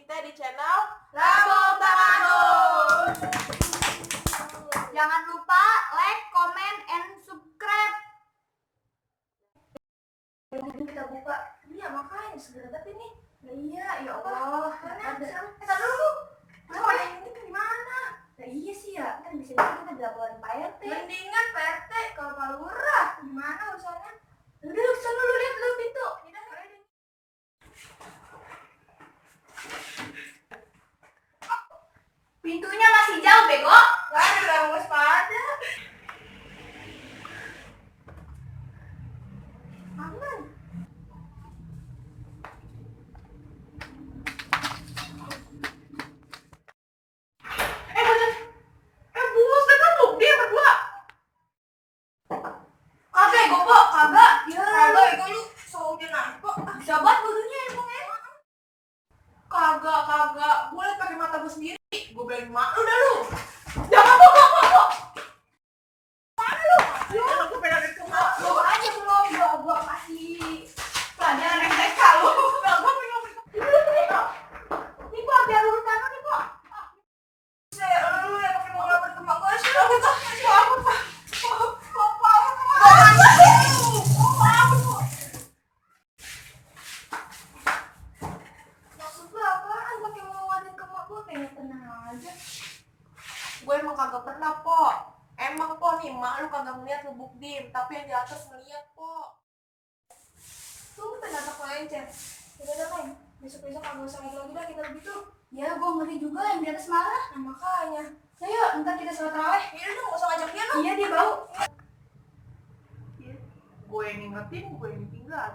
kita di channel Rabo Tamanus. Jangan lupa like, comment, and subscribe. Kita buka. Iya makanya segera banget ini. Nah, iya ya Allah. Ada. Kita dulu. Nah, ini kan di mana? Nah, iya sih ya. Kan di sini kita dilaporin Pak RT. Mendingan Pak RT kalau Pak Lurah. Gimana urusannya? Udah lu sana lu lihat lu pintu. Pintunya masih jauh, bego. Gak ada waspada. Aman. bus kan lu dia berdua. Kagak, gopo, kagak. Ya. Kagak, ego lu soalnya kok. Bisa banget bodohnya emangnya. Kagak. Gue liat pakai mata gue sendiri. Gue bilang mak lu dah lu. Jangan kok. Mana lu? Ya, gue pengen ke mak. Bawa aja belum, gua kasih pelajaran MTK lu. Nih kok biar urutan lu nih kok. Lu yang pakai mau ngelamar ke mak gue sih. Aku tak Maksud lu apaan pakai mau ngelarin ke mak gua pengen tenang aja. gue emang kagak pernah, Po. Emang, Po, nih mak lu kagak ngeliat lubuk dim, tapi yang di atas ngeliat, Po. Tuh pendapat lain, Cen. Udah dah, Neng. Besok-besok kagak usah lagi dah kita begitu. Ya, gua ngeri juga yang di atas marah. Nah, makanya. Ayo, ntar kita sholat tarawih. Iya dong, gak usah ngajak dia dong. Iya, dia bau. Gue yang ngingetin, gue yang ditinggal.